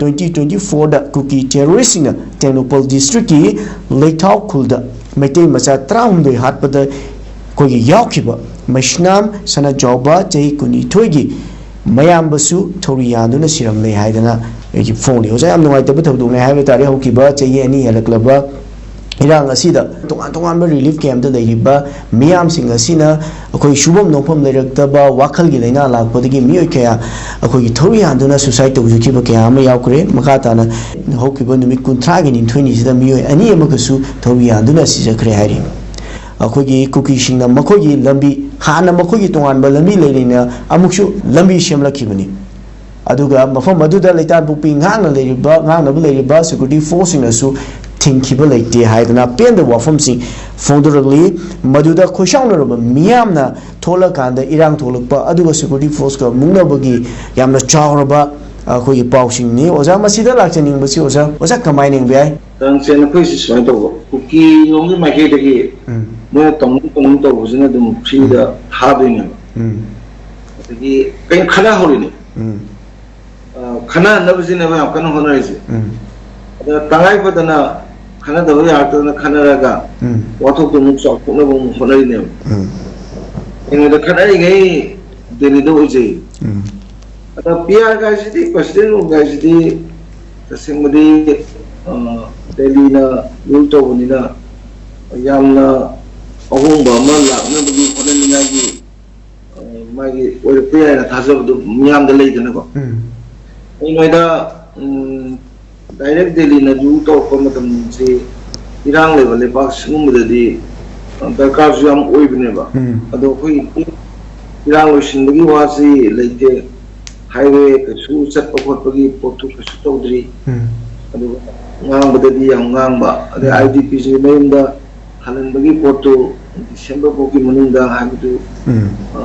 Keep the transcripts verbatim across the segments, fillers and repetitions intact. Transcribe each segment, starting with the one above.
Twenty twenty ꯐꯣꯔꯗ ꯀꯨꯀꯤ ꯇꯦꯔꯣꯔꯤꯁꯁꯤꯡꯅ ꯇꯦꯡꯅꯧꯄꯜ ꯗꯤꯁꯇ꯭ꯔꯤꯛꯀꯤ ꯂꯩꯊꯥꯎ ꯈꯨꯜꯗ ꯃꯩꯇꯩ ꯃꯆꯥ ꯇꯔꯥꯍꯨꯝꯗꯣꯏ ꯍꯥꯠꯄꯗ ꯑꯩꯈꯣꯏꯒꯤ ꯌꯥꯎꯈꯤꯕ ꯃꯩꯁꯅꯥꯝ ꯁꯅꯥꯖꯥꯎꯕ ꯆꯍꯤ ꯀꯨꯟꯅꯤꯊꯣꯏꯒꯤ ꯃꯌꯥꯝꯕꯁꯨ ꯊꯧꯔꯤ ꯌꯥꯟꯗꯨꯅ ꯁꯤꯔꯝꯂꯦ ꯍꯥꯏꯗꯅ ꯑꯩꯒꯤ ꯐꯣꯡꯂꯤ꯫ ꯑꯣꯖꯥ, ꯌꯥꯝ ꯅꯨꯡꯉꯥꯏꯇꯕ ꯊꯧꯗꯣꯛꯅꯦ ꯍꯥꯏꯕ ꯇꯥꯔꯦ꯫ ꯍꯧꯈꯤꯕ ꯆꯍꯤ ꯑꯅꯤ ꯍꯦꯜꯂꯛꯂꯕ ꯏꯔꯥꯡ ꯑꯁꯤꯗ ꯇꯣꯉꯥꯟ ꯇꯣꯉꯥꯟꯕ ꯔꯤꯂꯤꯐ ꯀꯦꯝꯞꯇ ꯂꯩꯔꯤꯕ ꯃꯤꯌꯥꯝꯁꯤꯡ ꯑꯁꯤꯅ ꯑꯩꯈꯣꯏ ꯁꯨꯐꯝ ꯅꯣꯝꯐꯝ ꯂꯩꯔꯛꯇꯕ ꯋꯥꯈꯜꯒꯤ ꯂꯥꯏꯅꯥ ꯂꯥꯛꯄꯗꯒꯤ ꯃꯤꯑꯣꯏ ꯀꯌꯥ ꯑꯩꯈꯣꯏꯒꯤ ꯊꯧꯔꯤ ꯌꯥꯟꯗꯨꯅ ꯁꯨꯁꯥꯏꯠ ꯇꯧꯖꯈꯤꯕ ꯀꯌꯥ ꯑꯃ ꯌꯥꯎꯈ꯭ꯔꯦ꯫ ꯃꯈꯥ ꯇꯥꯅ ꯍꯧꯈꯤꯕ ꯅꯨꯃꯤꯠ ꯀꯨꯟꯊ꯭ꯔꯥꯒꯤ ꯅꯤꯡꯊꯣꯏꯅꯤꯁꯤꯗ ꯃꯤꯑꯣꯏ ꯑꯅꯤ ꯑꯃꯒꯁꯨ ꯊꯧꯔꯤ ꯌꯥꯟꯗꯨꯅ ꯁꯤꯖꯈ꯭ꯔꯦ ꯍꯥꯏꯔꯤ꯫ ꯑꯩꯈꯣꯏꯒꯤ ꯀꯨꯀꯤꯁꯤꯡꯅ ꯃꯈꯣꯏꯒꯤ ꯂꯝꯕꯤ, ꯍꯥꯟꯅ ꯃꯈꯣꯏꯒꯤ ꯇꯣꯉꯥꯟꯕ ꯂꯝꯕꯤ ꯂꯩꯔꯤꯅ ꯑꯃꯨꯛꯁꯨ ꯂꯝꯕꯤ ꯁꯦꯝꯂꯛꯈꯤꯕꯅꯤ꯫ ꯑꯗꯨꯒ ꯃꯐꯝ ꯑꯗꯨꯗ ꯂꯩꯇꯥꯟꯄꯣꯛꯄꯤ ꯉꯥꯛꯅ ꯂꯩꯔꯤꯕ, ꯉꯥꯛꯅꯕ ꯂꯩꯔꯤꯕ ꯁꯦꯀ꯭ꯌꯨꯔꯤꯇꯤ ꯐꯣꯔꯁꯁꯤꯡꯅꯁꯨ ꯊꯤꯡꯈꯤꯕ ꯂꯩꯇꯦ ꯍꯥꯏꯗꯅ ꯑꯄꯦꯟꯗꯕ ꯋꯥꯐꯝꯁꯤꯡ ꯐꯣꯡꯗꯣꯔꯛꯂꯤ꯫ ꯃꯗꯨꯗ ꯈꯣꯏꯁꯥꯎꯅꯔꯕ ꯃꯤꯌꯥꯝꯅ ꯊꯣꯛꯂꯀꯥꯟꯗ ꯏꯔꯥꯡ ꯊꯣꯛꯂꯛꯄ ꯑꯗꯨꯒ ꯁꯦꯀ꯭ꯌꯨꯔꯤꯇꯤ ꯐꯣꯔꯁꯀ ꯃꯨꯛꯅꯕꯒꯤ ꯌꯥꯝꯅ ꯆꯥꯎꯔꯕ ꯑꯩꯈꯣꯏꯒꯤ ꯄꯥꯎꯁꯤꯡꯅꯤ꯫ ꯑꯣꯖꯥ, ꯃꯁꯤꯗ ꯂꯥꯛꯆꯅꯤꯡꯕꯁꯤ ꯑꯣꯖꯥ, ꯑꯣꯖꯥ ꯀꯃꯥꯏꯅ ꯌꯦꯡꯕ ꯌꯥꯏ? ꯇꯥꯡꯁꯦ, ꯑꯩꯈꯣꯏꯁꯤ ꯁꯨꯃꯥꯏꯅ ꯇꯧꯕ, ꯀꯨꯀꯤ ꯂꯣꯝꯒꯤ ꯃꯥꯏꯀꯩꯗꯒꯤ ꯎꯝ꯫ ꯃꯣꯏꯅ ꯇꯧꯅꯤꯡ ꯇꯧꯅꯤꯡ ꯇꯧꯕꯁꯤꯅ ꯑꯗꯨꯝ ꯐ꯭ꯔꯤꯗ ꯊꯥꯗꯣꯏꯅꯦꯕ꯫ ꯎꯝ꯫ ꯑꯗꯒꯤ ꯀꯩꯅꯣ ꯈꯠꯅꯍꯧꯔꯤꯅꯦ꯫ ꯎꯝ꯫ ꯑ, ꯈꯠꯅꯍꯟꯅꯕꯁꯤꯅꯦꯕ ꯌꯥꯝ ꯀꯟꯅ ꯍꯣꯠꯅꯔꯤꯁꯦ꯫ ꯎꯝ꯫ ꯑꯗ ꯇꯉꯥꯏ ꯐꯗꯅ ꯈꯠꯅꯗꯕ ꯌꯥꯔꯛꯇꯗꯅ ꯈꯠꯅꯔꯒ ꯎꯝ꯫ ꯋꯥꯊꯣꯛꯇꯣ ꯑꯃꯨꯛ ꯆꯥꯎꯊꯣꯛꯅꯕ ꯑꯃꯨꯛ ꯍꯣꯠꯅꯔꯤꯅꯦꯕ꯫ ꯎꯝ꯫ ꯑꯩꯉꯣꯟꯗ ꯈꯠꯅꯔꯤꯉꯩ ꯗꯦꯜꯂꯤꯗ ꯑꯣꯏꯖꯩ꯫ ꯎꯝ꯫ ꯑꯗ ꯄꯤ ꯑꯥꯔ ꯀꯥꯏꯁꯤꯗꯤ, ꯄ꯭ꯔꯁꯤꯗꯦꯟ ꯔꯨꯝ ꯀꯥꯏꯁꯤꯗꯤ ꯇꯁꯦꯡꯕꯗꯤ, ꯑ, ꯗꯦꯜꯂꯤꯅ ꯔꯨꯜ ꯇꯧꯕꯅꯤꯅ ꯌꯥꯝꯅ ꯑꯍꯣꯡꯕ ꯑꯃ ꯂꯥꯛꯅꯕꯒꯤ ꯍꯣꯠꯅꯅꯤꯡꯉꯥꯏꯒꯤ, ꯑ, ꯃꯥꯒꯤ ꯑꯣꯏꯔꯛꯄ ꯌꯥꯏꯅ ꯊꯥꯖꯕꯗꯨ ꯃꯤꯌꯥꯝꯗ ꯂꯩꯗꯅꯀꯣ꯫ ꯎꯝ꯫ ꯑꯩ ꯅꯣꯏꯗ, ꯎꯝ, ꯗꯥꯏꯔꯦꯛ ꯗꯦꯜꯂꯤꯅ ꯔꯨꯜ ꯇꯧꯔꯛꯄ ꯃꯇꯝꯁꯤ ꯏꯔꯥꯡ ꯂꯩꯕ ꯂꯩꯕꯥꯛ ꯁꯤꯒꯨꯝꯕꯗꯗꯤ, ꯑ, ꯗꯔꯀꯥꯔꯁꯨ ꯌꯥꯝ ꯑꯣꯏꯕꯅꯦꯕ꯫ ꯎꯝ꯫ ꯑꯗꯣ ꯑꯩꯈꯣꯏ ꯏꯔꯥꯡ ꯂꯣꯏꯁꯤꯟꯕꯒꯤ ꯋꯥꯁꯤ ꯂꯩꯇꯦ꯫ ꯍꯥꯏꯋꯦ ꯀꯩꯁꯨ ꯆꯠꯄ ꯈꯣꯠꯄꯒꯤ ꯄꯣꯠꯇꯨ ꯀꯩꯁꯨ ꯇꯧꯗ꯭ꯔꯤ꯫ ꯎꯝ꯫ ꯑꯗꯨꯒ ꯉꯥꯡꯕꯗꯗꯤ ꯌꯥꯝ ꯉꯥꯡꯕ, ꯑꯗꯩ ꯎꯝ꯫ ꯑꯥꯏ ꯗꯤ ꯄꯤꯁꯤ ꯃꯌꯨꯝꯗ ꯍꯜꯍꯟꯕꯒꯤ ꯄꯣꯠꯇꯨ ꯗꯤꯁꯦꯝꯕꯔ ꯐꯥꯎꯒꯤ ꯃꯅꯨꯡꯗ ꯍꯥꯏꯕꯗꯨ, ꯎꯝ꯫ ꯑ,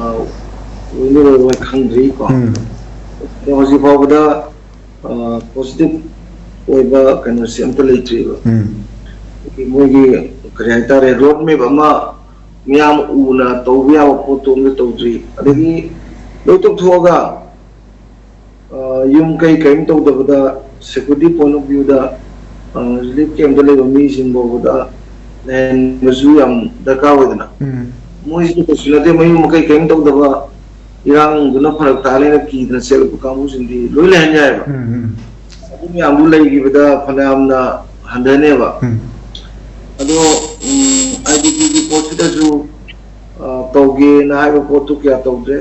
ꯂꯣꯏꯅ ꯂꯣꯏꯔꯣꯏ ꯈꯪꯗ꯭ꯔꯤ ꯀꯣ꯫ ꯎꯝ꯫ ꯑꯗꯣ ꯍꯧꯖꯤꯛ ꯐꯥꯎꯕꯗ, ꯑ, ꯄꯣꯖꯤꯇꯤꯚ ꯑꯣꯏꯕ ꯀꯩꯅꯣꯁꯤ ꯑꯝꯇ ꯂꯩꯇ꯭ꯔꯤꯕ꯫ ꯎꯝ꯫ ꯑꯗꯒꯤ ꯃꯣꯏꯒꯤ ꯀꯔꯤ ꯍꯥꯏꯇꯥꯔꯦ, ꯔꯣꯗ ꯃꯦꯞ ꯑꯃ ꯃꯤꯌꯥꯝ ꯎꯅ ꯇꯧꯕ ꯌꯥꯕ ꯄꯣꯠꯇꯨ ꯑꯝꯇ ꯇꯧꯗ꯭ꯔꯤ꯫ ꯑꯗꯒꯤ ꯂꯣꯏ ꯇꯧꯊꯣꯛꯑꯒ, ꯑ, ꯌꯨꯝ ꯀꯩ ꯀꯔꯤꯝ ꯇꯧꯗꯕꯗ security point of viewꯗ ꯔꯤꯂꯤꯐ ꯀꯦꯝꯞꯇ ꯂꯩꯕ ꯃꯤꯁꯤꯡ ꯐꯥꯎꯕꯗ ꯂꯩꯍꯟꯕꯁꯨ ꯌꯥꯝ ꯗꯔꯀꯥꯔ ꯑꯣꯏꯗꯅ, ꯎꯝ ꯃꯣꯏꯁꯤꯗꯤ ꯀꯩꯁꯨ ꯅꯠꯇꯦ, ꯃꯌꯨꯝ ꯃꯀꯩ ꯀꯔꯤꯝ ꯇꯧꯗꯕ, ꯏꯔꯥꯡꯗꯨꯅ ꯐꯔꯛ ꯇꯥꯔꯦꯅ ꯀꯤꯗꯅ ꯆꯦꯜꯂꯛꯄ ꯀꯥꯡꯕꯨꯁꯤꯡꯗꯤ ꯂꯣꯏ ꯂꯩꯍꯟ ꯌꯥꯏꯑꯕ꯫ ꯎꯝ ꯎꯝ ꯑꯗꯨ ꯃꯌꯥꯝꯗꯨ ꯂꯩꯈꯤꯕꯗ ꯐꯅꯌꯥꯝꯅ ꯍꯟꯊꯅꯦꯕ꯫ ꯎꯝ ꯑꯗꯣ ꯑꯥꯏ ꯗꯤ ꯄꯤꯒꯤ ꯄꯣꯠꯁꯤꯗꯁꯨ ꯑ, ꯇꯧꯒꯦꯅ ꯍꯥꯏꯕ ꯄꯣꯠꯇꯨ ꯀꯌꯥ ꯇꯧꯗ꯭ꯔꯦ꯫